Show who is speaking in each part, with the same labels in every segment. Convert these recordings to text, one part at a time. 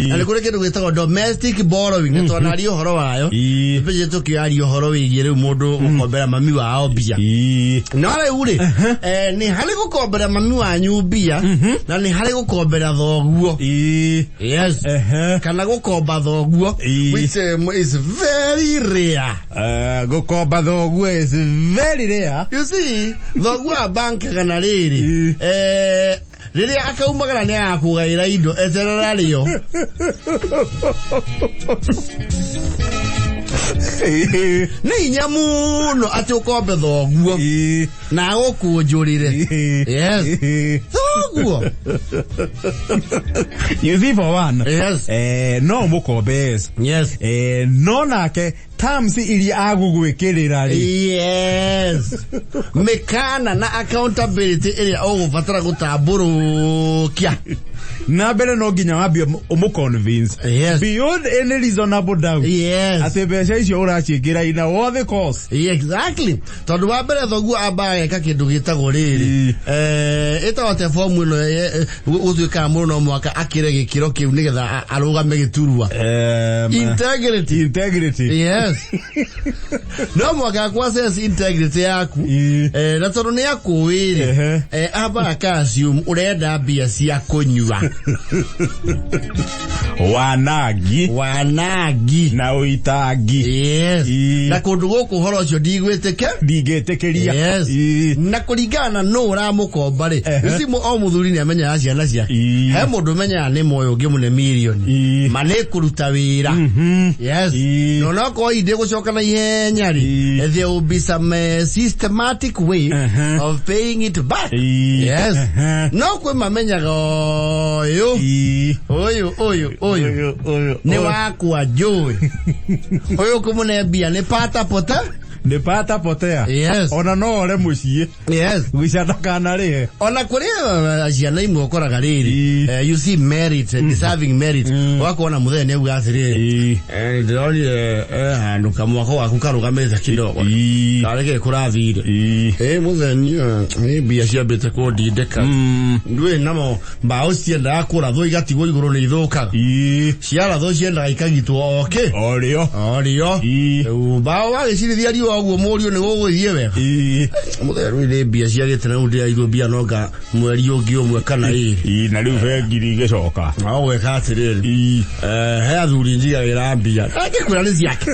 Speaker 1: Na nĩ kũrĩ kĩndũ gĩtagwo domestic borrowing, na twanaria ũhoro wayo. Tũbĩje tũkĩaria ũhoro wĩgiĩ rĩu mũndũ gũkombera mami wao mbia. No rĩu rĩ, nĩ harĩ gũkombera mami wanyu mbia na nĩ harĩ gũkombera thoguo. Yes. Kana gũkomba thoguo, which is very rare.
Speaker 2: Gũkomba thoguo is very rare.
Speaker 1: You see, thoguo abankaga na rĩrĩ, rĩrĩa akaumagara nĩ agakũgaĩra indo, eterera rĩo. Nĩ hinya mũno atĩ ũkombe thoguo na agũkũnjũrĩre. Yes. Thoguo.
Speaker 2: You see, for one, no mũkombe, yes. No nake terms iria agũgwĩkĩrĩra rĩ,
Speaker 1: Yes, mĩkana na accountability ĩrĩa ũgũbatara gũtambũrũkia.
Speaker 2: Na mbere no nginya wambie ũmũ-convince beyond any reasonable doubt atĩ mbeca icio ũraciĩkĩra ina worthy cause.
Speaker 1: Yeah, exactly, tondũ wa mbere thoguo ambaga geka kĩndũ gĩtagwo rĩrĩ, ĩtagwo te fomu ĩno gũtuĩkaga mũndũ no mwaka akĩre gĩkĩro kĩu nĩgetha arũgame gĩturwa. Integrity.
Speaker 2: Integrity.
Speaker 1: Yes, no mwaka ku assess integrity yaku. Na tondũ nĩ akũĩ rĩ, ambaga ka assume ũrenda mbia cia kũnyua.
Speaker 2: Wanangi.
Speaker 1: Wanangi.
Speaker 2: Na ũitangi.
Speaker 1: Yes. Na kũndũ gũkũ ũhoro ũcio ndigwĩtĩke.
Speaker 2: Ndingĩtĩkĩria.
Speaker 1: Yes. Na kũringana na nũ ũramũkomba rĩ, you see, o mũthuri nĩ amenyaga ciana ciake. He mũndũ ũmenyaga nĩ moyo ũngĩmũne mirioni ma nĩ kũruta wĩra. Yes. Na onokorwo hihi ndĩgũcoka na ihenya rĩ, there will be some systematic way of paying it back. Yes. No kwĩ mamenyaga ũyũ ũyũ ũyũ ũyũ
Speaker 2: ũyũ
Speaker 1: nĩ wakwa njũĩ ũyũ kũmũne mbia nĩ pata pota.
Speaker 2: Nĩ pata potea.
Speaker 1: Yes.
Speaker 2: Ona no ore mũciĩ.
Speaker 1: Yes.
Speaker 2: Gũica ndakanarĩhe.
Speaker 1: Ona kũrĩ ciana imwe ũkoraga rĩrĩ, you see merit, deserving merit, ũgakona mũthenya nĩ auga atĩrĩrĩ, ndĩronire handũ kamwako gaku karũgamĩte kidogo, karĩ kĩ kũrathire ĩ mũthenya nĩ mbia ciambĩte kũndindĩka, ndwĩ namo mbaũ ciendaga kũrathwo igatigwo igũrũ nĩ ithũkaga, ciarathwo ciendaga ikagitwo okĩ.
Speaker 2: O rĩo.
Speaker 1: O rĩo. Rĩu mbaũ wagĩcirithia riũa ũguo, mũriũ, nĩ gũgũthiĩ wega. Mũthenya rĩu nĩ mbia ciagĩte na rĩu ndĩrairwo mbia nonga mweri ũngĩ ũmwe kana ĩrĩ.
Speaker 2: Na rĩu bengi igĩcoka.
Speaker 1: No gwĩka atĩrĩrĩ, he athuri njigagĩra mbia, angĩkwĩra nĩ ciake,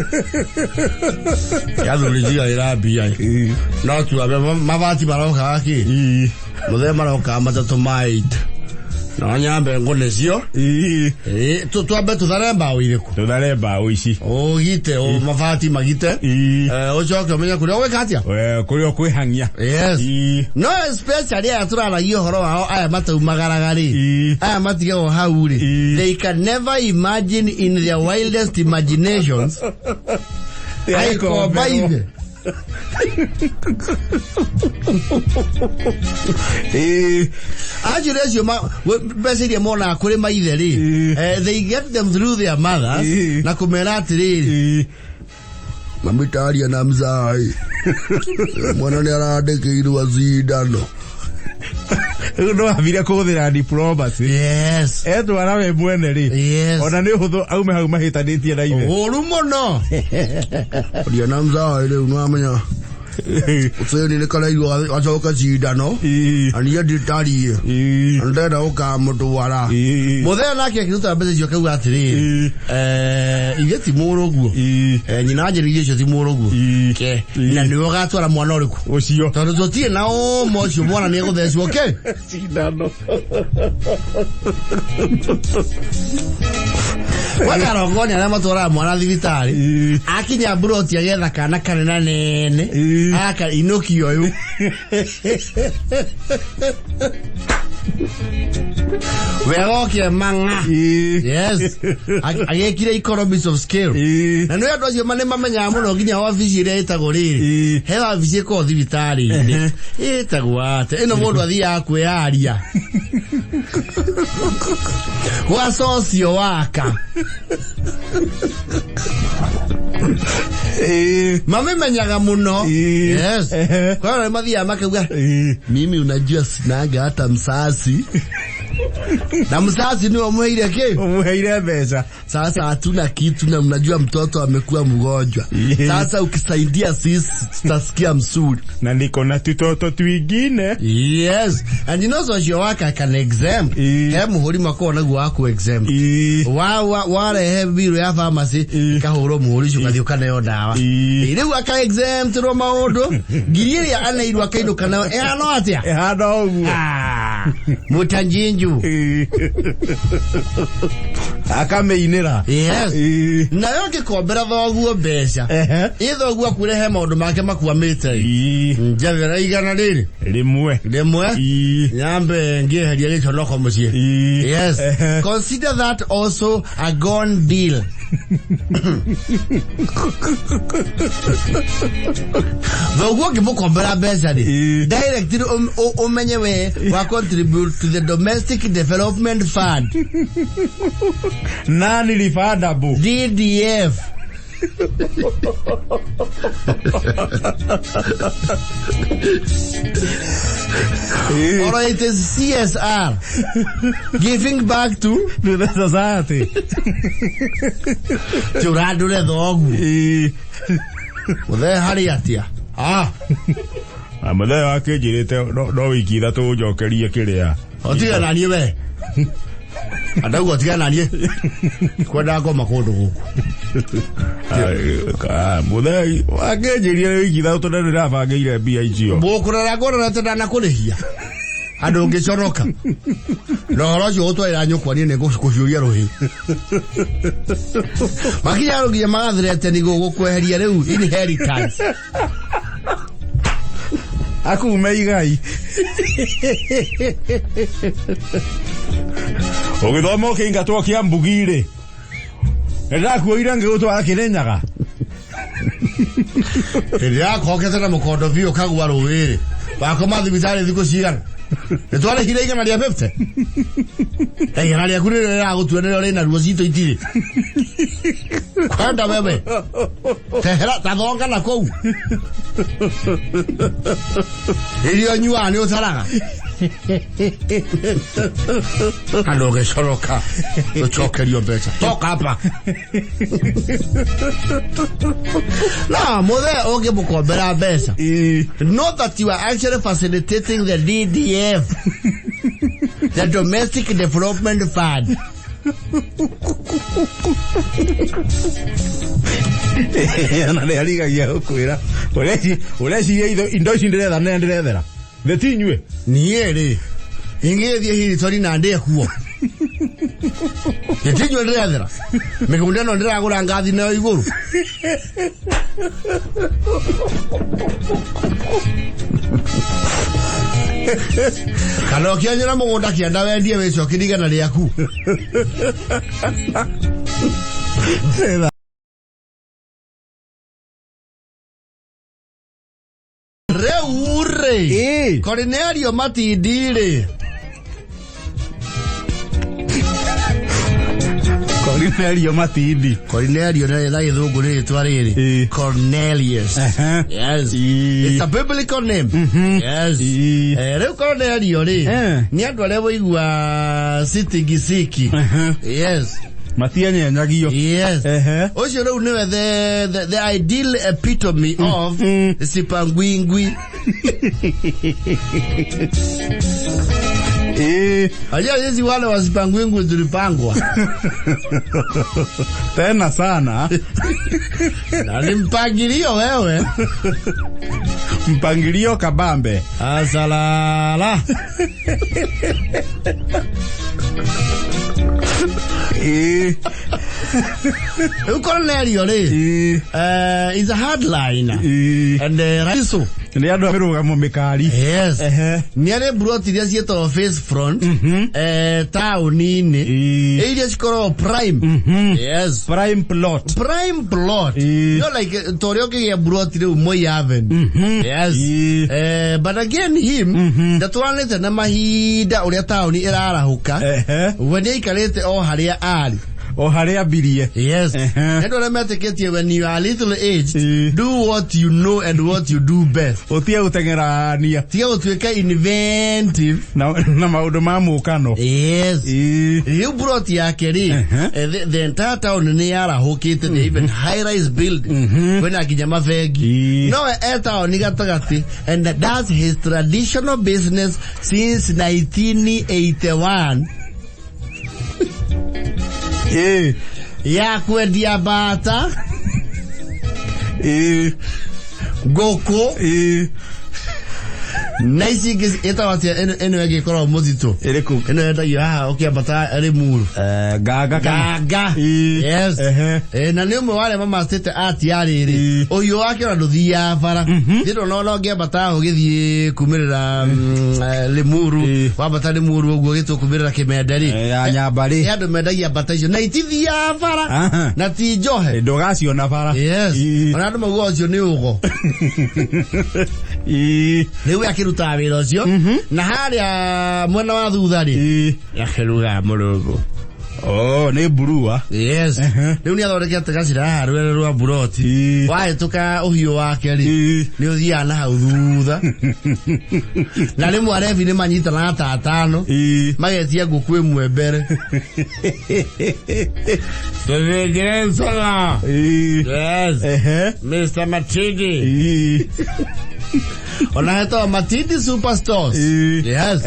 Speaker 1: he athuri njigagĩra mbia, no tuambe mabati marokaga kĩ mũthenya marokaga matatũ ma 8, no nyambe ngũne cio. Twambe tũthare mbaũ irĩkũ?
Speaker 2: Tũthare mbaũ ici.
Speaker 1: Ũgite mabati magite. Ũcoke ũmenye kũrĩa ũgwĩka atĩa.
Speaker 2: Kũrĩa ũkwĩhang'ia.
Speaker 1: Yes. No especially aya tũraragia ũhoro wao, aya mataumagaraga rĩ, aya matigagwo hau rĩ, they can never imagine in their wildest imaginations aikomba ithe. Acio acio mbeca iria monaga kũrĩ maithe rĩ, they get them through their mothers na kũmera atĩrĩrĩ, mami taria na mzai, mwana nĩ arandĩkĩirwo cindano.
Speaker 2: Rĩu no ambire kũhũthĩra diplomacy.
Speaker 1: Yes.
Speaker 2: Etwara we mwene rĩ, ona nĩ ũhũthũ aume hau mahĩtanĩtie na ithe.
Speaker 1: Ũru mũno ria na mzai, rĩu nĩwamenya bĩni nĩ karairwo gacoke cindano na niĩ nditariĩ na ndĩrenda gũkamũtwara. Mũthenya nake akĩruta mbeca icio akauga atĩrĩrĩ, ithe ti mũrũguo. Nyina anjĩrĩirie ũcio ti mũrũguo. Ke na nĩwe ũgatwara mwana ũrĩkũ?
Speaker 2: Ũcio.
Speaker 1: Tondũ tũtirĩ na ũma ũcio mwana nĩ egũthecwo ke
Speaker 2: cindano.
Speaker 1: Wakarongoni arĩa matwaraga mwana thibitarĩ, akinya mburoti agetha kana kanena nene, aka inũki ũyũ wega oke mang'a. Yes. Agĩkire economics of scale. Na nĩ andũ acio nĩ mamenyaga mũno nginya wabici ĩrĩa ĩtagwo rĩrĩ, he wabici ĩkoragwo thibitarĩ-inĩ ĩtagwo atĩa ĩno, mũndũ athiaga kwĩyaria gwa socio waka, mamimenyaga mũno. Yes. Kwa hiyo mathiaga makauga, mimi unajua sinaga hata msasi. Na mzazi niwe ũmũheire kĩ?
Speaker 2: Ũmũheire mbeca.
Speaker 1: Sasa hatuna kitu na mnajua mtoto amekuwa mgonjwa. Sasa ukisaidia sisi tutasikia mzuri.
Speaker 2: Na niko na tutoto twingine.
Speaker 1: Yes. And you know social worker can exempt. He muhuri makoragwo naguo wa ku exempt. Wa wa warehe biru ya pharmacy ikahũrwo muhuri ũcio ũgathiĩ ũkaneo ndawa. Rĩu aka exempt rwo maũndũ ngiri ĩrĩa aneirwo akainũka nayo ĩhana atĩa?
Speaker 2: Ĩhana ũguo.
Speaker 1: Ah, Mũtanjinju.
Speaker 2: Akamĩinĩra.
Speaker 1: Yes. Nayo ngĩkombera thoguo mbeca. Ĩ thoguo akuire he maũndũ make makwamĩte. Njethera 100
Speaker 2: rĩmwe.
Speaker 1: Rĩmwe. Nyambe ngĩeheria gĩconoko mũciĩ. Yes. Consider that also a gone deal. Thoguo ngĩmũkombera mbeca rĩ, directly ũmenye we wa contribute to the domestic development fund.
Speaker 2: Non refundable.
Speaker 1: DDF. Or it is CSR. Giving back to
Speaker 2: the society.
Speaker 1: Tũrandũre thoguo. Mũthee harĩ atĩa? Ah.
Speaker 2: Mũthee wakĩnjĩrĩte no wiki ithatũ ũnjokerie kĩrĩa.
Speaker 1: Otiga naniĩ we. Andauga otiga naniĩ. Kwendaga ngoma kũndũ gũkũ.
Speaker 2: Mũthee wakĩnjĩrire wiki ithatũ tondũ ndĩrabangĩire mbia icio.
Speaker 1: Mũkũrora ngũrorete ndanakũrĩhia. Andũ ũngĩconoka. Na ũhoro ũcio ũtwarĩra nyũkwa niĩ nĩngũciũria rũhĩ. Makinya rũginya magathirete gũkweheria rĩu inheritance.
Speaker 2: Akume igai. Ũgĩthoma ũkĩingatwo Kĩambugi rĩ. Nĩndakuoire ngĩgũtwara Kĩrĩnyaga.
Speaker 1: Hĩndĩ yakokete na mũkondo biũ ũkagua rũĩ rĩ. Wakoma thibitarĩ thikũ cigana? Nĩtwarĩhire 150. Igana rĩaku rĩrĩa rĩragũtua nĩrĩo rĩna ruo citũ itirĩ. Kwenda wewe. Tehera tathonga na kũu. Irio nyuaga nĩ ũtaraga. Andũ ũgĩcoroka ũcokerio mbeca. Toka hapa. Na mũthee ũngĩmũkombera mbeca. Not that you are actually facilitating the DDF, the Domestic Development Fund.
Speaker 2: Na nĩ arigagia gũkwĩra ũreciria indo ici ndĩretha nĩ ndĩrethera. Thĩ ti inyuĩ.
Speaker 1: Niĩ rĩ, ingĩthiĩ Hilton na ndĩe kuo. Thĩ ti inyuĩ ndĩrethera. Mĩgũnda ĩno ndĩragũra ngathi nayo igũrũ. Kana ũkĩanyũra mũgũnda kĩanda wendie wĩcokerie igana rĩaku. Rĩu rĩ, Cornelio Matindi rĩ.
Speaker 2: Cornelio Matindi.
Speaker 1: Cornelio na gĩthũngũ nĩ rĩtwa rĩrĩ. Cornelius. Yes. It's a biblical name. Yes. Rĩu Cornelio rĩ, nĩ andũ arĩa waigua City Gisiki. Yes.
Speaker 2: Matienyenyagio.
Speaker 1: Yes. Ũcio rĩu nĩwe the ideal epitome of Sipangwingwi. Ajua sisi wale wa Sipangwingwi tulipangwa.
Speaker 2: Tena sana.
Speaker 1: Na ni mpangilio wewe.
Speaker 2: Mpangilio kabambe.
Speaker 1: Asalala. Cornelio rĩ, is a hardliner. And Raiso.
Speaker 2: Nĩ andũ a mĩrũgamo mĩkari.
Speaker 1: Yes. Nĩ arĩ mburoti iria ciĩtagwo face front taũni-inĩ iria cikoragwo prime. Yes.
Speaker 2: Prime plot.
Speaker 1: Prime plot. No like ta ũrĩa ũngĩgĩa mburoti rĩu Moi Avenue. Yes. But again him ndatwaranĩte na mahinda ũrĩa taũni ĩrarahũka. We nĩ aikarĩte o harĩa arĩ.
Speaker 2: O harĩa ambirie.
Speaker 1: Yes. Andũ arĩa metĩkĩtie, when you are little aged, do what you know and what you do best.
Speaker 2: Ũtige gũteng'erania.
Speaker 1: Tiga gũtuĩka inventive.
Speaker 2: Na maũndũ ma mũkano.
Speaker 1: Yes. Rĩu plot yake rĩ, the entire town nĩ yarahũkĩte, the even high rise building, kwĩna nginya mabengi. No we e taũni gatagatĩ and that's his traditional business since 1981 ya kwendia mbata, ngũkũ na ici ingĩ ĩtagwo atĩa, ĩno ĩngĩ ĩkoragwo mũtitũ?
Speaker 2: Ĩrĩkũ?
Speaker 1: Ĩno yendagio haha ũkĩambata Limuru.
Speaker 2: Nganga kana?
Speaker 1: Nganga. Yes. Na nĩ ũmwe wa arĩa mamastĩte ati ya rĩrĩ, ũhiũ wake ona ndũthiaga bara. Thiĩ ndona ũngĩambata ũgĩthiĩ kumĩrĩra Limuru, wambata Limuru ũguo ũgĩtua kumĩrĩra Kĩmende rĩ,
Speaker 2: Ya Nyambarĩ.
Speaker 1: nĩ andũ mendagia mbata icio na itithiaga bara na ti njohe.
Speaker 2: Ndũgaciona bara.
Speaker 1: Yes. Ona andũ maugaga ũcio nĩ ũgo. Rĩu we akĩrutaga wĩra ũcio na harĩa mwena wa thutha rĩ, akĩrugaga mũrũngũ.
Speaker 2: Oh, nĩ mburua.
Speaker 1: Yes. Rĩu nĩ athondekete gacĩra haha rwere rwa buroti. Wahĩtũka ũhiũ wake rĩ, nĩ ũthiaga na hau thutha, na rĩmwe arebi nĩ manyitanaga ta atano, magetia ngũkũ ĩmwe mbere. Tũthĩnjĩre ncoga. Yes. Mr. Matindi. Ona hetagwo Matindi Superstores. Yes.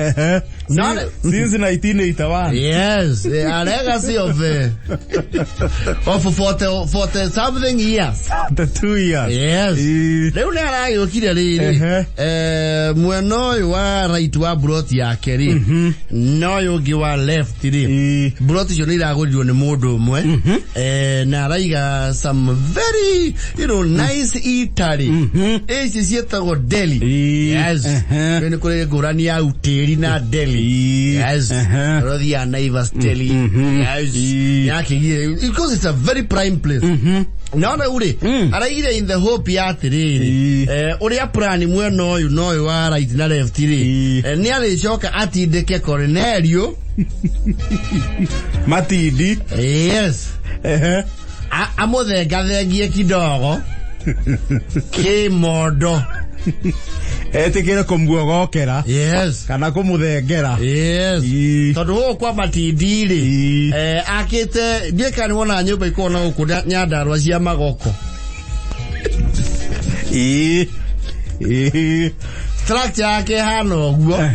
Speaker 1: No,
Speaker 2: Since 1981.
Speaker 1: Yes, a legacy of 40, 40 something years.
Speaker 2: The 2 years.
Speaker 1: Yes. Rĩu nĩ aragĩũkire rĩrĩ, mwena ũyũ wa right wa broti yake rĩ, na ũyũ ũngĩ wa left rĩ, broti icio nĩ iragũrirwo nĩ mũndũ ũmwe, na araiga some very nice eatery ici ciĩtagwo deli. Yes. Rĩu nĩ kũrĩ ngũrani ya utĩri na deli. Yes. Ũrothiaga Naivas Deli. Yes. Yakĩgire because it's a very prime place. No rĩu rĩ, araigire in the hope ya atĩrĩrĩ, ũrĩa plan mwena ũyũ na ũyũ wa right na left rĩ, nĩ arĩcoka atindĩke Cornelio.
Speaker 2: Matindi.
Speaker 1: Yes. Amũthengathengie kidogo kĩmondo.
Speaker 2: Etĩkĩre kũmuogokera.
Speaker 1: Yes.
Speaker 2: Kana kũmũthengera.
Speaker 1: Yes. Tondũ gũkũ kwa Matindi rĩ, akĩte ndiĩ kana nĩ wonaga nyũmba ikoragwo na gũkũ Nyandarũa cia magoko.
Speaker 2: Ĩĩ. Ĩĩ.
Speaker 1: Structure yake ĩhana ũguo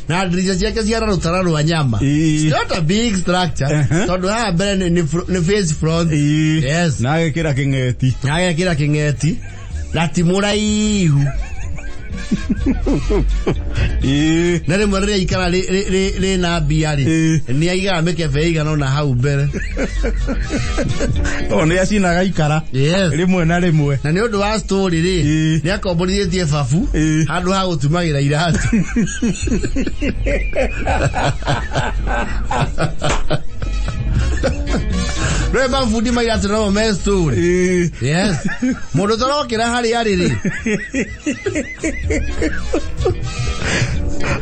Speaker 1: na ndirica ciake ciana rũtara rwa nyama. It's not a big structure, tondũ haha mbere nĩ face front. Yes.
Speaker 2: Na agekĩra kĩng'eti.
Speaker 1: Na agekĩra kĩng'eti na ti mũraihu. Na rĩmwe rĩrĩa ikara rĩna mbia rĩ, nĩ aigaga mĩkebe ĩigana ũna hau mbere.
Speaker 2: O nĩ acinaga ikara.
Speaker 1: Yes.
Speaker 2: Rĩmwe na rĩmwe.
Speaker 1: Na nĩ ũndũ wa story rĩ, nĩ akomborithĩtie babu handũ ha gũtumagĩra iratũ. Rĩu mabundi ma iratũ namo me story. Yes, mũndũ ũtarokĩra harĩa arĩ rĩ.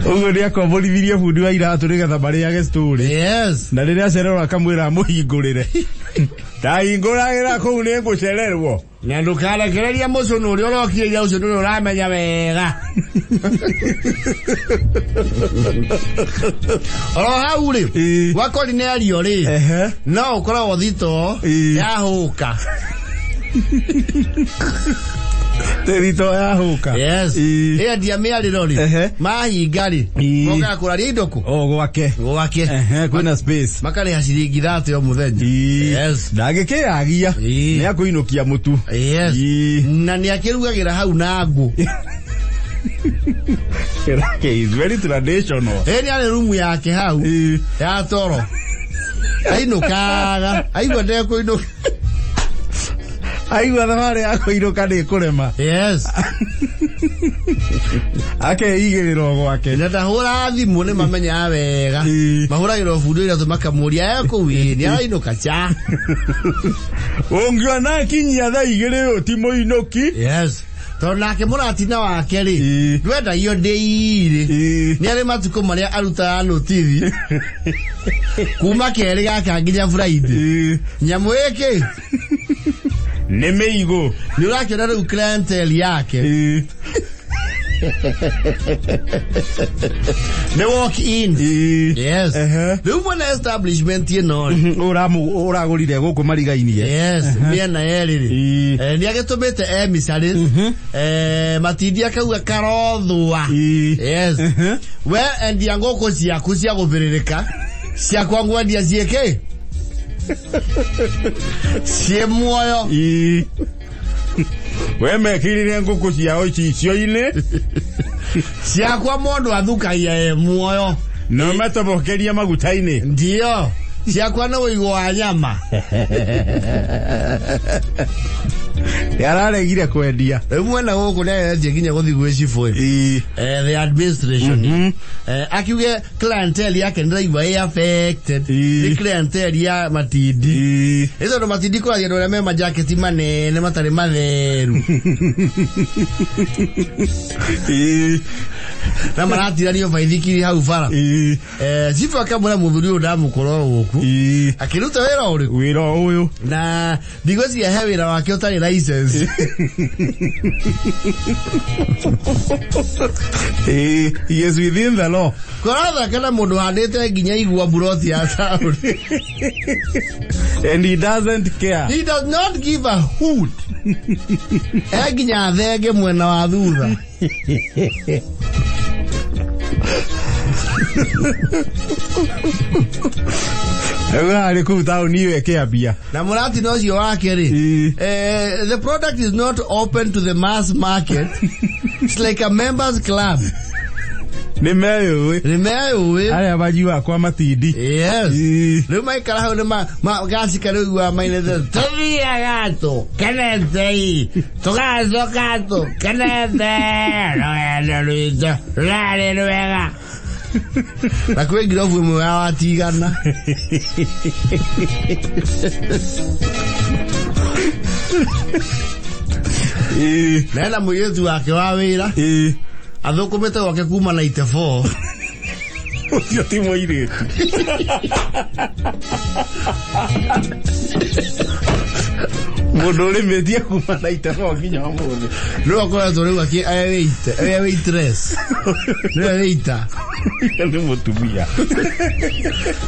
Speaker 2: Ũguo nĩ akomborithirie bundi wa iratũ nĩgetha marĩage story.
Speaker 1: Yes.
Speaker 2: Na rĩrĩa acererwo akamwĩra amũhingũrĩre. Ndahingũragĩra kũu nĩ ngũcererwo.
Speaker 1: Na ndũkarekereria mũcũnũ ũrĩa ũrokire ira, ũcio ndũrĩ ũramenya wega. Oro hau rĩ, gwa Cornelio rĩ, no ũkoragwo thitoo yahũka.
Speaker 2: Thito yahũka.
Speaker 1: Yes. Ĩendia mĩarĩro rĩ, mahinga rĩ, mokaga kũraria indo kũ?
Speaker 2: O gwake.
Speaker 1: Gwake.
Speaker 2: Kwĩna space.
Speaker 1: Makarĩha ciringi 30 o mũthenya. Yes.
Speaker 2: Ndangĩkĩyagia. Nĩ akũinũkia mũtu.
Speaker 1: Yes. Na nĩ akĩrugagĩra hau na ngũ.
Speaker 2: Okay, is very traditional.
Speaker 1: Ĩ nĩ arĩ rumu yake hau ya toro, ainũkaga aigua ndekũinũka.
Speaker 2: Aigua thabarĩ ya kũinũka nĩ kũrema.
Speaker 1: Yes.
Speaker 2: Akeigĩrĩra o gwake.
Speaker 1: Na ndahũra thimũ, nĩ mamenyaga wega. Mahũragĩrwo bundi iratũ makamũria ekũu, ĩ nĩ arainũka cha.
Speaker 2: Ũngĩona akinyia thaa 2 ũyũ ti mũinũki.
Speaker 1: Yes. Tondũ nake mũratina wake rĩ,
Speaker 2: Ĩĩ.
Speaker 1: ndwendagio ndĩirĩ.
Speaker 2: Ĩĩ.
Speaker 1: Nĩ arĩ matukũ marĩa arutaga notithi kuma kerĩ gaka nginya Friday.
Speaker 2: Ĩĩ.
Speaker 1: Nyamũ ĩkĩ
Speaker 2: Nĩ mĩigũ.
Speaker 1: nĩ ũrakĩona rĩu clientele yake
Speaker 2: Ĩĩ.
Speaker 1: nĩ walk in.
Speaker 2: Ĩĩ.
Speaker 1: Yes.
Speaker 2: Ehe.
Speaker 1: Rĩu mwene establishment ĩno rĩ,
Speaker 2: Ũragũrire gũkũ mariga-inĩ.
Speaker 1: Yes, mĩena yerĩ rĩ.
Speaker 2: Ĩĩ.
Speaker 1: Nĩ agĩtũmĩte emissaries. Matindi akauga karothũa.
Speaker 2: Ĩĩ.
Speaker 1: Yes. We endia ngũkũ ciaku cia gũbĩrĩrĩka ciakwa ngwendia ciĩkĩ ciĩ muoyo.
Speaker 2: Ĩĩ. We mekĩrire ngũkũ ciao icicio-inĩ
Speaker 1: Ciakwa mũndũ athukagia e muoyo.
Speaker 2: no matobokeria maguta-inĩ.
Speaker 1: Ndio. Ciakwa nĩ ũigũ wa nyama.
Speaker 2: Nĩararegire kwendia.
Speaker 1: Rĩu mwena gũkũ nĩageretie nginya gũthiĩ gwĩ cibũ.
Speaker 2: Ĩĩ.
Speaker 1: The administration. Akiuge clientele yake nĩraigua ĩ affected.
Speaker 2: Ĩĩ.
Speaker 1: Nĩ clientele ya matindi.
Speaker 2: Ĩĩ.
Speaker 1: Nĩ tondũ matindi kũragia andũ arĩa me majaketi manene matarĩ matheru.
Speaker 2: Ĩĩ.
Speaker 1: Na maratiranio baithikiri hau bara.
Speaker 2: Ĩĩ.
Speaker 1: Cibũ akamwĩra mũthuri ũyũ ndamũkora gũkũ.
Speaker 2: Ĩĩ.
Speaker 1: Akĩruta wĩra ũrĩkũ?
Speaker 2: Wĩra ũyũ.
Speaker 1: Na ndigwĩciria he wĩra wake ũtarĩ license.
Speaker 2: Ĩĩ. He is within the law.
Speaker 1: Kũrathaka na mũndũ handĩte nginya igua mburoti ya taũni.
Speaker 2: And he doesn't care.
Speaker 1: He does not give a hoot. E nginya thenge mwena wa thutha.
Speaker 2: Rĩu arĩ kũu taũni ĩyo ĩkĩambia.
Speaker 1: Na mũratina ũcio wake rĩ,
Speaker 2: Ĩĩ.
Speaker 1: the product is not open to the mass market. It's like a members club.
Speaker 2: Nĩ meyũĩ.
Speaker 1: Nĩ meyũĩ.
Speaker 2: Arĩa manyuaga kwa matindi.
Speaker 1: Yes.
Speaker 2: Ĩĩ.
Speaker 1: Rĩu maikara hau nĩ gacika rĩu wa mainete tũthiaga tũkenete tũgacoka tũkenete rũgendo rwitũ rwarĩ rwega. Na kwĩ ngirobu ĩmwe ya watigana.
Speaker 2: Ĩĩ.
Speaker 1: Na ena mũirĩtu wake wa wĩra
Speaker 2: Ĩĩ.
Speaker 1: athũkũmĩte gwake kuma 94.
Speaker 2: Ũcio ti mũirĩtu. Mũndũ ũrĩmĩtie kuma na itebo nginya ũmũthĩ.
Speaker 1: Nĩwe ũkoretwo rĩu e waitress. Nĩwe waiter.
Speaker 2: Ũcio nĩ mũtumia.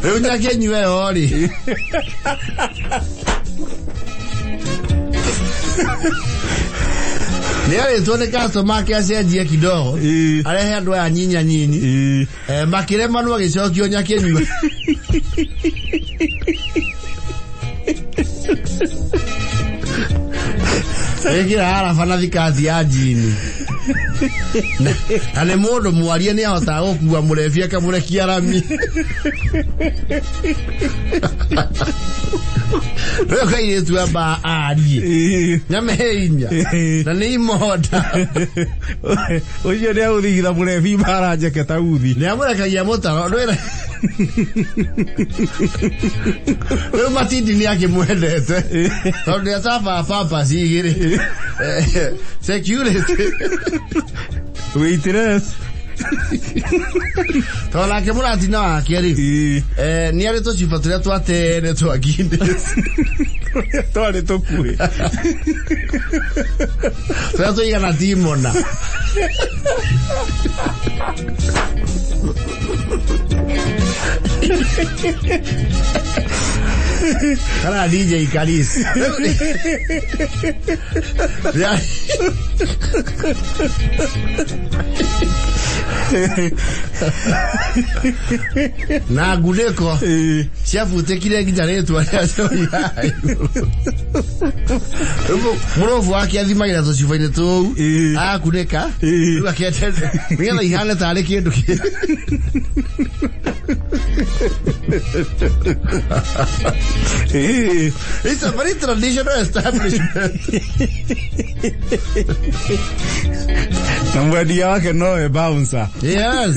Speaker 1: Rĩu nyakenyua ĩyo rĩ. Nĩ arĩtwo nĩ customer ake acenjie kidogo.
Speaker 2: Ĩĩ.
Speaker 1: Arehe andũ aya nyinya nyinyi.
Speaker 2: Ĩĩ.
Speaker 1: Makĩremanwo agĩcokio nyakenyua. Ĩkĩra araba na thikati ya njini. Na nĩ mũndũ mwarie nĩ ahotaga gũkua mũrebi akamũrekia rami. Rĩu kairĩtu amba arie.
Speaker 2: Ĩĩ.
Speaker 1: Nyame inya.
Speaker 2: Ĩĩ.
Speaker 1: Na nĩ imonda.
Speaker 2: Ũcio nĩ agũthigitha mũrebi mbara njeke ta uthi.
Speaker 1: Nĩ amũrekagia mũtaro. Ndwĩra. Rĩu matindi nĩ akĩmwendete. Tondũ nĩ acaba pampers igĩrĩ. Security.
Speaker 2: Waitress.
Speaker 1: Tondũ nake mũratina wake rĩ.
Speaker 2: Ĩĩ.
Speaker 1: Nĩ arĩ tũcuba tũrĩa twa tene twa Guinness.
Speaker 2: Twarĩ tũkuhĩ.
Speaker 1: Tũrĩa tũigana timona. Kana DJ Karis. Na ngunĩko
Speaker 2: Ĩĩ.
Speaker 1: ciabutĩkire nginya rĩtwa rĩacio. Mũrobu wake athimagĩra tũcuba-inĩ tũu
Speaker 2: Ĩĩ.
Speaker 1: agakunĩka
Speaker 2: Ĩĩ.
Speaker 1: rĩu akendete nĩgetha ihane tarĩ kĩndũ kĩ
Speaker 2: Ĩĩ.
Speaker 1: It's a very traditional establishment.
Speaker 2: Na mwendia wake nowe bouncer.
Speaker 1: Yes.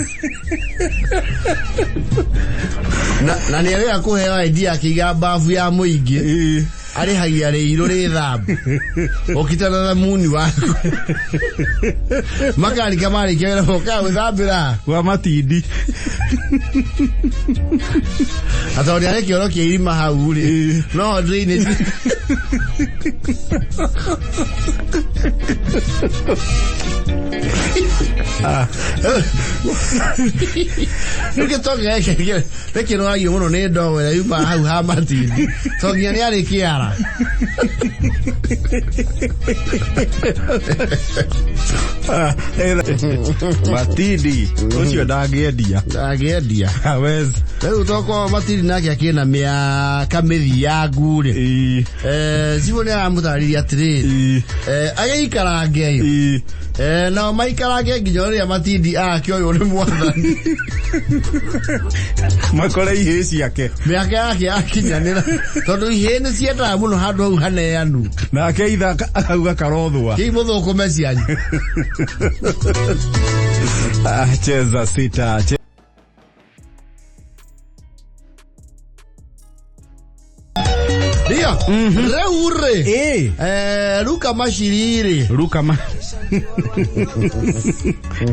Speaker 1: Na nĩ arĩa kũheo idea akĩiga babu ya mũingĩ
Speaker 2: Ĩĩ.
Speaker 1: Arĩhagia rĩirũ rĩ thambu. Ũkita na thamuni waku. Makarika marĩkia wĩra mokaga gwĩthambĩra.
Speaker 2: Kwa matindi.
Speaker 1: Na tondũ nĩ arĩ kĩoro kĩa irima hau rĩ. No drainage. Rĩu gĩtonga gĩkĩ nĩkĩroragio mũno nĩ ndogo ĩrĩa yumaga hau ha matindi. To nginya nĩ arĩ kĩara.
Speaker 2: Matindi ũcio ndangĩendia.
Speaker 1: Ndangĩendia.
Speaker 2: Hawezi.
Speaker 1: Rĩu tokorwo matindi nake akĩna mĩaka mĩthiangu rĩ.
Speaker 2: Ĩĩ.
Speaker 1: Cibũ nĩ aramũtarĩria atĩrĩrĩ.
Speaker 2: Ĩĩ.
Speaker 1: Agĩikarange ĩ.
Speaker 2: Ĩĩ.
Speaker 1: Nao maikarange nginya rĩrĩa matindi akĩoywo nĩ mwathani.
Speaker 2: Makore ihĩĩ ciake.
Speaker 1: Mĩaka yake yakinyanĩra. Tondũ ihĩĩ nĩ ciendaga mũno handũ hau haneanu.
Speaker 2: Nake ithe akauga karothwa.
Speaker 1: Kĩi mũthũkũme cianyu.
Speaker 2: Cheza sita.
Speaker 1: Ndio. Rĩu rĩ.
Speaker 2: Ĩĩ.
Speaker 1: Luka Mashiri rĩ.
Speaker 2: Luka ma.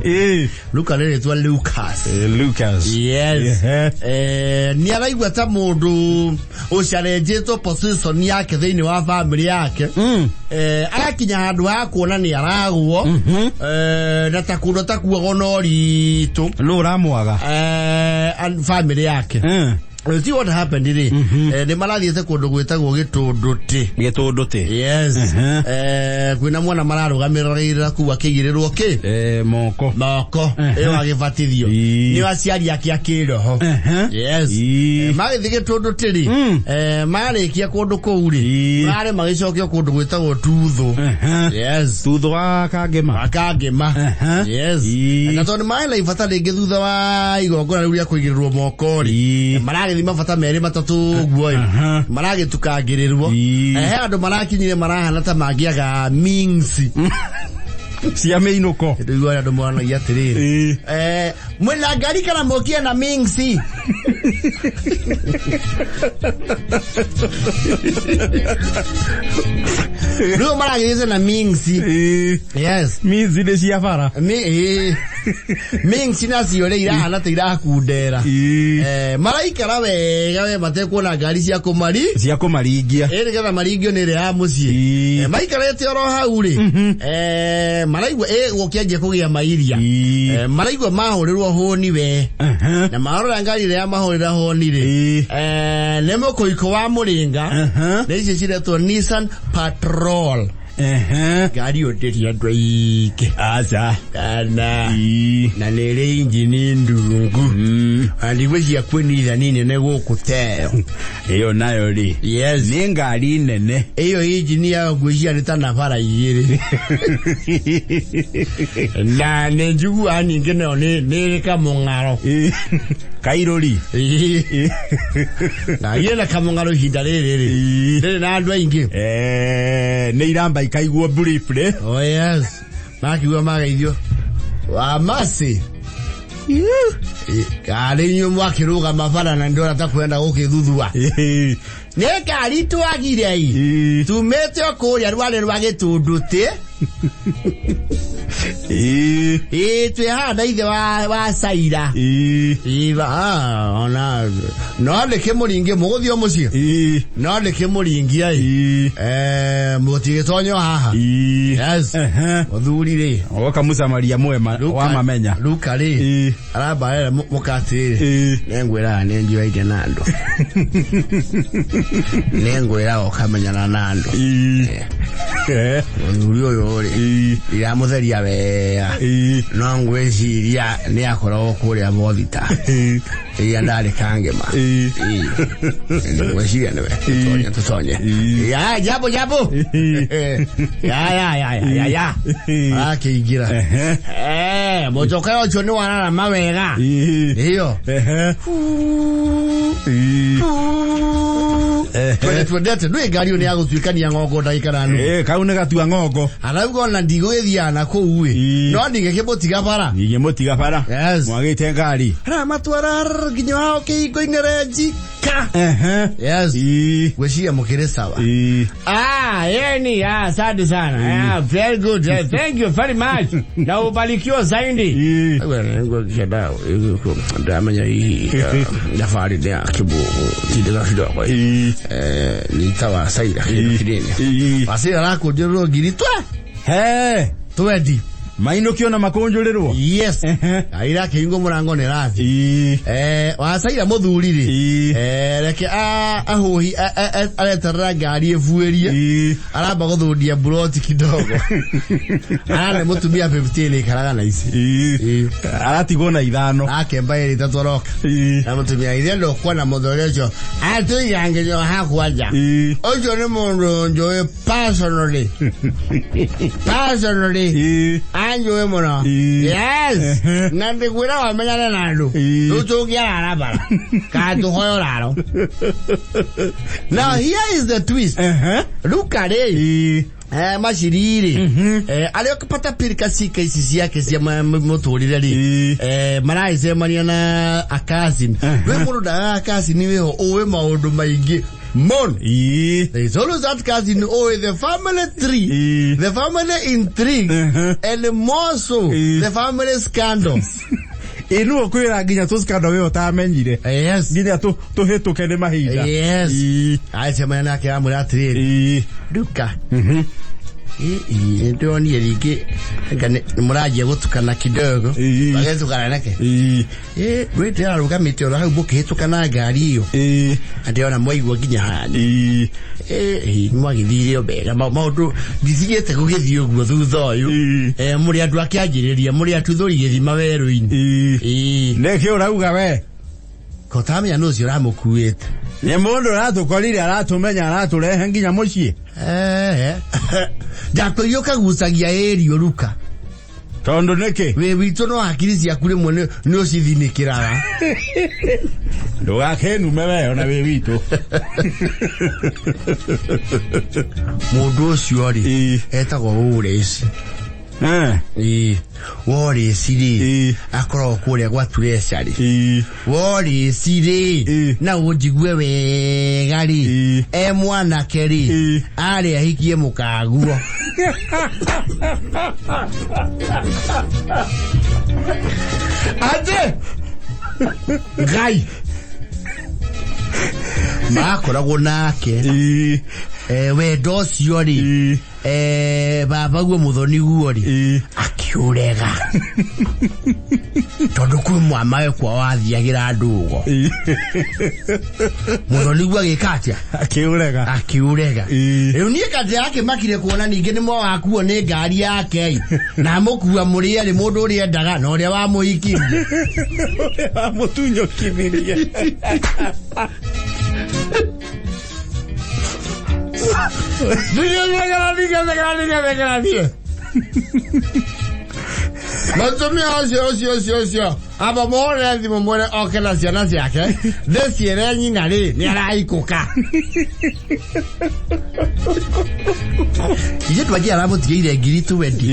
Speaker 2: Ĩĩ.
Speaker 1: Luka rĩ rĩtwa Lucas.
Speaker 2: Lucas.
Speaker 1: Yes.
Speaker 2: Ehe.
Speaker 1: Nĩ araigua ta mũndũ ũcarenjĩtwo position yake thĩinĩ wa family yake. Agakinya handũ ha kuona nĩ aragwo. Na ta kũndũ atakuagwo na ũritũ.
Speaker 2: Nũ ũramwaga?
Speaker 1: And family yake. You see what happened rĩ? Nĩ marathiĩte kũndũ gwĩtagwo Gĩtũndũtĩ.
Speaker 2: Gĩtũndũtĩ.
Speaker 1: Yes. Kwĩna mwana mararũgamĩrĩra kũu akĩigĩrĩrwo kĩ?
Speaker 2: Moko.
Speaker 1: Moko. Ĩyo agĩbatithio.
Speaker 2: Ii.
Speaker 1: Nĩo aciari ake a kĩroho. Yes.
Speaker 2: Ii.
Speaker 1: Magĩthiĩ Gĩtũndũtĩ rĩ, marĩkia kũndũ kũu rĩ,
Speaker 2: Ii.
Speaker 1: marĩ magĩcokio kũndũ gwĩtagwo Tuthũ. Yes.
Speaker 2: Thutha wa Kangema.
Speaker 1: Kangema. Yes.
Speaker 2: Ii.
Speaker 1: Na tondũ marĩ na ibata rĩngĩ thutha wa igongona rĩu rĩa kũigĩrĩrwo moko rĩ,
Speaker 2: Ii.
Speaker 1: maragĩthiĩ mabata merĩ matatũ ũguo ĩ, maragĩtukangĩrĩrwo.
Speaker 2: Ii.
Speaker 1: He andũ marakinyire marahana ta mangĩaga means.
Speaker 2: Cia mĩinũko.
Speaker 1: Rĩu arĩa andũ moranagia atĩrĩrĩ.
Speaker 2: Ii.
Speaker 1: Mwĩna ngari kana mũkie na means? Rĩu maragĩrĩte na means.
Speaker 2: Ii.
Speaker 1: Yes.
Speaker 2: Minzi nĩ cia bara.
Speaker 1: Means nacio rĩ irahana ta irakundera.
Speaker 2: Ii.
Speaker 1: Maraikara wega we matekuona ngari cia kũmari.
Speaker 2: Cia kũmaringia.
Speaker 1: Ĩ nĩgetha maringio nĩ ĩrĩa ya mũciĩ.
Speaker 2: Ii.
Speaker 1: Maikarĩte oro hau rĩ. Maraigua gũkĩanjia kũgĩa mairia.
Speaker 2: Ii.
Speaker 1: Maraigua mahũrĩrwo hũni we. Na marora ngari ĩrĩa ya mahũrĩra hũni rĩ.
Speaker 2: Ii.
Speaker 1: Nĩ mũkũikũ wa mũrĩnga. Nĩ icio ciretwo Nissan Patrol. Ngari ĩyo ndĩrĩ andũ aingĩ.
Speaker 2: Aca.
Speaker 1: Kana.
Speaker 2: Ii.
Speaker 1: Na nĩ ĩrĩ injini ndungu. Na ndigwĩciria kwĩ Nissan nene gũkũ teyo.
Speaker 2: Ĩyo nayo rĩ.
Speaker 1: Yes.
Speaker 2: Nĩ ngari nene.
Speaker 1: Ĩyo injini yayo ngwĩciria nĩ ta nabara igĩrĩ. Na nĩ njiguaga ningĩ nayo nĩ ĩrĩ kamũng'aro.
Speaker 2: Ii. Kairũri.
Speaker 1: Ĩĩ. Ngari ĩna kamũng'aro ihinda rĩrĩ rĩ.
Speaker 2: Ii.
Speaker 1: Ndĩrĩ na andũ aingĩ.
Speaker 2: Nĩ iramba ikaiguo briefly.
Speaker 1: Oh yes. Makiuga mageithio. Wa masi. Karĩ inyuĩ mwakĩrũgama bara na ndĩrona ta kwenda gũkĩthuthua.
Speaker 2: Ii.
Speaker 1: Nĩ ngari twagire ĩ.
Speaker 2: Ii.
Speaker 1: Tumĩte o kũrĩa rware rwa Gĩtũndũtĩ.
Speaker 2: Ii.
Speaker 1: Ĩĩ twĩ haha na ithe wa Caira.
Speaker 2: Ii.
Speaker 1: Ĩĩ ona no nĩ kĩmũringie mũgũthiĩ o mũciĩ.
Speaker 2: Ii.
Speaker 1: No nĩ kĩmũringia ĩ.
Speaker 2: Ii.
Speaker 1: Mũtigĩtonyo haha.
Speaker 2: Ii.
Speaker 1: Yes. Mũthuri rĩ.
Speaker 2: Oka mũsamaria mwema wamamenya.
Speaker 1: Luka rĩ.
Speaker 2: Ii.
Speaker 1: Arambarera mũkatĩrĩ.
Speaker 2: Ii.
Speaker 1: Nĩngwĩraga nĩ njoyaine na andũ. Nĩngwĩraga ũkamenyana na andũ.
Speaker 2: Ii.
Speaker 1: Mũthuri ũyũ rĩ.
Speaker 2: Ii.
Speaker 1: Ndiramũtheria wega.
Speaker 2: Ii.
Speaker 1: No ngwĩciria nĩ akoragwo kũrĩa Bothita.
Speaker 2: Ii.
Speaker 1: Rĩrĩa ndarĩ Kangema.
Speaker 2: Ii.
Speaker 1: Ngwĩciria nĩwe. Tũtonye tũtonye.
Speaker 2: Ii.
Speaker 1: Ya jambo jambo.
Speaker 2: Ii.
Speaker 1: Ya ya ya ya ya ya.
Speaker 2: Ii.
Speaker 1: Arakĩingĩra. Mũcoka ũcio nĩ wararama wega.
Speaker 2: Ii.
Speaker 1: Ĩyo.
Speaker 2: Ii.
Speaker 1: Twende twendete ndwĩ ngari ĩyo nĩ ya gũtuĩkania ng'ongo ndagĩka na nuthu.
Speaker 2: Kau nĩ gatua ng'ongo.
Speaker 1: Arauga ona ndigũgĩthiaga na kũu ĩ. No ndingĩkĩmũtiga bara.
Speaker 2: Ingĩmũtiga bara.
Speaker 1: Yes.
Speaker 2: Mwagĩte ngari.
Speaker 1: Aramatwara nginya hao kĩhingo-inĩ renji ka. Yes. Gwĩciria mũkĩrĩ sawa. Ah, yani, asante sana. Ah, very good. Thank you very much. Na ubarikiwe zaidi. Ndamenya hihi thabarĩ nĩ ya kĩbũgũ tindĩga kidogo. Nyita wa Saira kĩndũ kĩnini. Wacaira arakũnjũrĩrwo ngiri twe.
Speaker 2: He.
Speaker 1: Twendi.
Speaker 2: Mainũkio na makũnjũrĩrwo.
Speaker 1: Yes. Aira akĩhingwo mũrango nĩ rathi. Wacaira mũthuri rĩ. Reke ahũhi areterera ngari ĩbuĩrie. Aramba gũthundia buroti kidogo. Arane mũtumia 15 ikaraga na ici.
Speaker 2: Aratigwo na ithano.
Speaker 1: Akemba ĩrĩ ĩtatũ aroka. Na mũtumia ithe ndũkuona mũthuri ũcio. Atũigangĩrio hakwa nja. Ũcio nĩ mũndũ njũĩ personally. Personally. Anjũĩ mũno. Yes. Na ndĩkwĩra wamenyane na andũ. Rĩu tũngĩarara bara. Kana tũhoe ũraro. Now here is the twist. Ruka rĩ. Maciri rĩ. Arĩa ũkĩpata pirika cika ici ciake cia mũtũrĩre rĩ. Maragĩcemania na a cousin. We mũndũ ndagaga cousin wĩho ũĩ maũndũ maingĩ. Mon. There is always that cousin oh the family tree, the family intrigue, and more so the family scandals.
Speaker 2: Ĩnu ũkwĩra nginya tũ scandal we ũtamenyire.
Speaker 1: Yes.
Speaker 2: Nginya tũhĩtũke nĩ mahinda.
Speaker 1: Yes. Acemania nake amwĩra atĩrĩrĩ. Nduka. Ndĩronire rĩngĩ anga nĩ mũranjia gũtukana kidogo. Magĩtukana nake. Wĩ ndĩrarũgamĩte oro hau mũkĩhĩtũka na ngari ĩyo. Na ndĩrona mwaigua nginya hanyu. Mwagĩthire o wega maũndũ ndithigĩte gũgĩthiĩ ũguo thutha ũyũ. Mũrĩ andũ akĩanjĩrĩria mũrĩ atuthũri gĩthima werũ-inĩ.
Speaker 2: Nĩkĩ ũrauga we?
Speaker 1: Kotamenya nũ ũcio ũramũkuĩte.
Speaker 2: Nĩ mũndũ ũratũkorire aratũmenya aratũrehe nginya mũciĩ.
Speaker 1: Ndakwĩire ũkagucagia ĩrio ruka.
Speaker 2: Tondũ nĩkĩ?
Speaker 1: Wĩ witũ no hakiri ciaku rĩmwe nĩ ũcithinĩkĩraga.
Speaker 2: Ndũgakĩnume we ona wĩ witũ.
Speaker 1: Mũndũ ũcio rĩ etagwo Wallace. Wallace rĩ akoragwo kũrĩa gwa Treasury. Wallace rĩ na ũnjigue wega rĩ e mwanake rĩ arĩ ahikie mũkaguo. Atĩ Ngai makoragwo nake wendo ũcio rĩ baba guo mũthoni guo rĩ akiũrega tondũ kwĩ mwamawe kwa wathiagĩra ndũgo. Mũthoni guo agĩka atĩa?
Speaker 2: Akiũrega.
Speaker 1: Akiũrega. Rĩu niĩ kati akĩmakire kuona ningĩ nĩ mwakuo nĩ ngari yake na mũkua mũrĩ erĩ mũndũ ũrĩa endaga na ũrĩa wamũhikirie.
Speaker 2: Ũrĩa wamũtunyũkithirie.
Speaker 1: Mũtumia ũcio ũcio ũcio ũcio amba mũhũrĩre thimũ mwĩre oke na ciana ciake ndĩciĩre nyina rĩ nĩ araikũka. Ithe ndwanjia aramũtigĩire ngiri twendi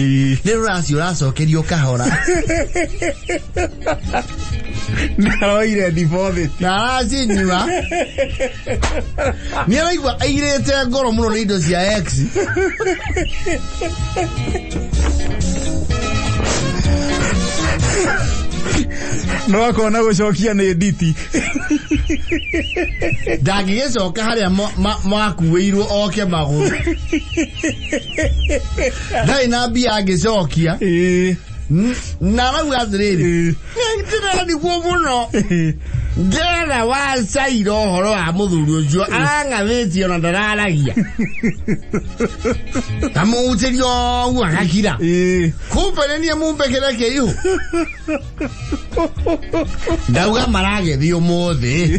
Speaker 1: nĩ rũracio ũracokerio kahora.
Speaker 2: Nĩaroire deposit.
Speaker 1: Na aracinyua. Nĩ araigua airĩte ngoro mũno nĩ indo cia ex.
Speaker 2: No akona gũcokia nĩ nditi.
Speaker 1: Ndangĩgĩcoka harĩa makuĩirwo oke magũrũ. Ndarĩ na mbia angĩcokia. Na arauga atĩrĩrĩ, ndĩrarigwo mũno. Ndĩrona wacaira ũhoro wa mũthuri ũcio arang'athĩtie ona ndararagia. Kamũhutĩria ũguo agakira. Kumbe nĩ niĩ mumbĩkĩre kĩihũ. Ndauga maragĩthiĩ ũmũthĩ.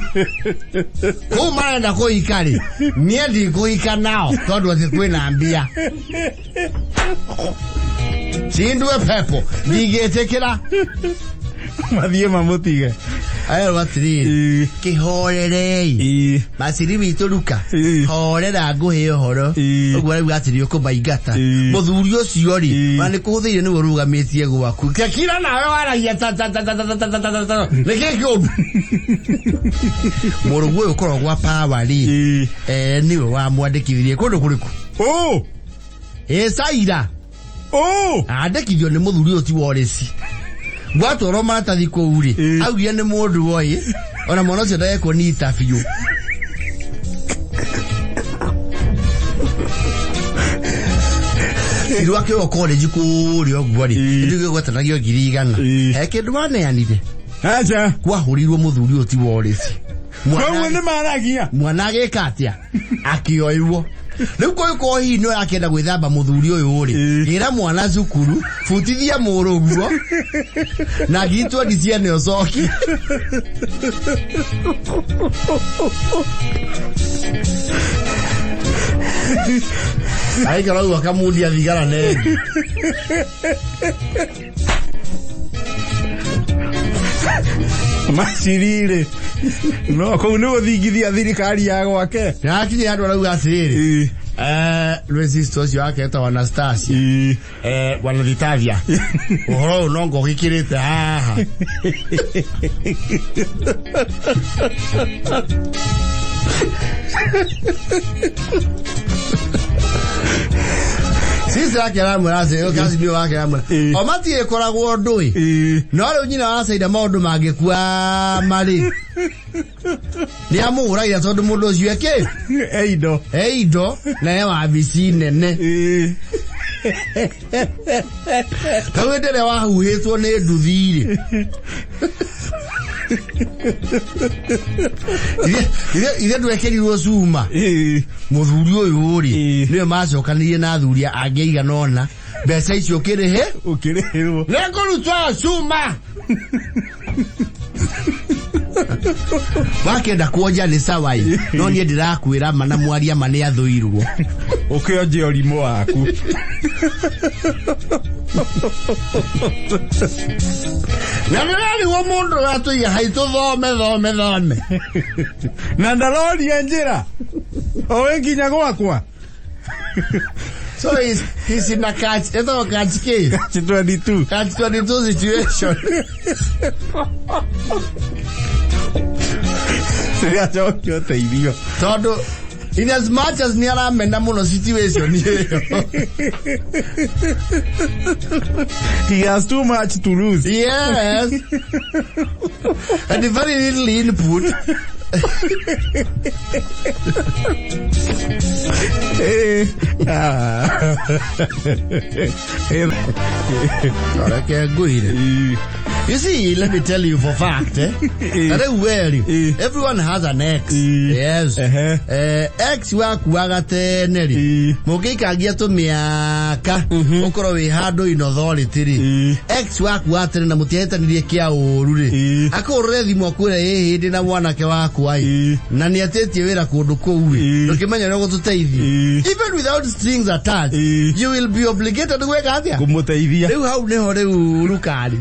Speaker 1: Kũu marenda kũhika rĩ, niĩ ndikũhika nao tondũ atĩ kwĩna mbia. Cindwe pepo, ndingĩtĩkĩra.
Speaker 2: Mathiĩ mamũtige.
Speaker 1: Aerwo atĩrĩrĩ, kĩhorerei maciri witũ ruka, horera ngũhe ũhoro. Ũguo arauga atĩ nĩ ũkũmaingata. Mũthuri ũcio rĩ, ona nĩ kũhũthĩire nĩwe ũrũgamĩtie gwaku. Kekira nawe waragia ta ta ta ta ta ta ta ta ta ta. Nĩ kĩ kĩũru? Mũrũguo ũyũ ũkoragwo gwa power rĩ, nĩwe wamwandĩkithirie kũndũ kũrĩkũ?
Speaker 2: Oh!
Speaker 1: Ĩ Saira.
Speaker 2: Oh!
Speaker 1: Andĩkithio nĩ mũthuri ũyũ ti worĩci. Gwatwarwo maratathi kũu rĩ, augire nĩ mũndũ woĩ, ona mwana ũcio ndagekwo nĩ interview. Irwa kĩo college kũrĩa ũguo rĩ, nĩkĩo gwetanagio 100,000. He kĩndũ waneanire?
Speaker 2: Acha.
Speaker 1: Kwahũrirwo mũthuri ũyũ ti worĩci.
Speaker 2: Koguo nĩ maragia.
Speaker 1: Mwana agĩka atĩa? Akĩoywo. Rĩu kũngĩkorwo hihi nĩ ũrakĩenda gwĩthamba mũthuri ũyũ rĩ, ĩra mwana cukuru, butithia mũrũguo na 20,000 ciene ũcokie. Aikara ũguo akamundia thigara nengi.
Speaker 2: Macirire. No kũu nĩ gũthingithia thirikari ya gwake.
Speaker 1: Nĩhakinyire andũ arauga atĩrĩrĩ, rwĩ sister ũcio wake etagwo Anastasia, bwana Thitavia, ũhoro ũyũ no ngũgĩkĩrĩte haha. Sister yake aramwĩra atĩ kazi nĩ wake aramwĩra o matirĩ koragwo ndũĩ no rĩu nyina wa Saida maũndũ mangĩkua marĩ nĩ amũhũragĩra tondũ mũndũ ũcio ekĩ
Speaker 2: Eindo.
Speaker 1: E indo na e wabici nene. Kau hĩndĩ ĩrĩa wahuhĩtwo nĩ nduthi rĩ, ithe ndwekĩrirwo cuma. Mũthuri ũyũ rĩ, nĩwe macokanĩrie na athuri angĩ aigana ũna, mbeca icio ũkĩrĩhe
Speaker 2: Ũkĩrĩhĩrwo.
Speaker 1: Nĩngũrutwo cuma wakenda kuonja nĩ sawa ĩ, no niĩ ndĩrakwĩra ma na mwaria ma nĩ athũirwo.
Speaker 2: Ũkĩonje ũrimũ waku.
Speaker 1: Na ndĩrarigwo mũndũ ũratũiga haitũ thome thome thome.
Speaker 2: Na ndaroria njĩra. Owe nginya gwakwa.
Speaker 1: So he's in a catch, ĩtagwo catch K.
Speaker 2: Catch 22.
Speaker 1: Catch 22 situation.
Speaker 2: Rĩrĩa acokia ũteithio.
Speaker 1: Tondũ in as much as nĩ aramena mũno situation ĩyo.
Speaker 2: He has too much to lose.
Speaker 1: Yes. And very little input.
Speaker 2: Ah.
Speaker 1: Reke ngwĩre. You see, let me tell you for fact, eh? Rĩu we rĩ, everyone has an ex. Yes. Ex wakuaga tene rĩ, mũngĩikangia tũmĩaka, ũkorwo wĩ handũ in authority rĩ, ex waku wa tene na mũtiahĩtanirie kĩa ũru rĩ, akũhũrĩre thimũ akwĩre ĩ hĩndĩ na mwanake wakwa ĩ, na nĩ atĩtie wĩra kũndũ kũu rĩ, ndũkĩmenya ũrĩa ũgũtũteithia. Even without strings attached, you will be obligated gwĩka atĩa?
Speaker 2: Kũmũteithia.
Speaker 1: Rĩu hau nĩho rĩu rukari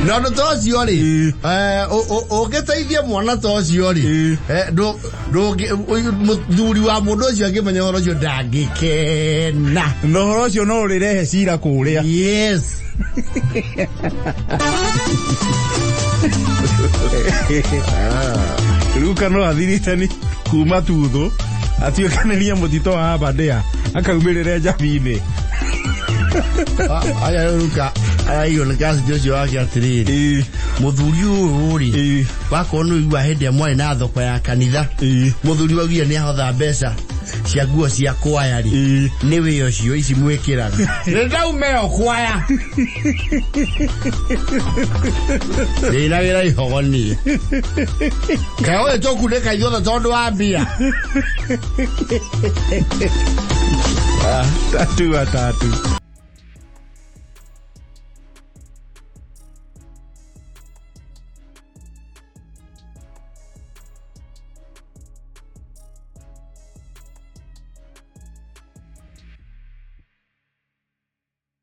Speaker 1: na ũndũ ta ũcio rĩ, ũngĩteithia mwana ta ũcio rĩ, mũthuri wa mũndũ ũcio angĩmenya ũhoro ũcio ndangĩkena.
Speaker 2: Na ũhoro ũcio no ũrĩrehe cira kũrĩa.
Speaker 1: Yes.
Speaker 2: Ruka no athiritani kuma tuthu atuĩkanĩrie mũtitũ wa Aberdare akaumĩrĩre njabinĩ.
Speaker 1: Aya rĩu ruka araigwo nĩ kasi ũcio wake atĩrĩrĩ, mũthuri ũyũ rĩ, wakorwo nĩ ũigua hĩndĩ ĩrĩa mwarĩ na thoko ya kanitha, mũthuri waugire nĩ ahotha mbeca cia nguo cia kwaya rĩ, nĩ wĩ ũcio ici mwĩkĩraga nĩ ndaumeo kwaya ndĩna wĩra ihogo niĩ kaĩ ũyũ tũkunĩka ithuothe tondũ wa mbia.
Speaker 2: Tatu atatu.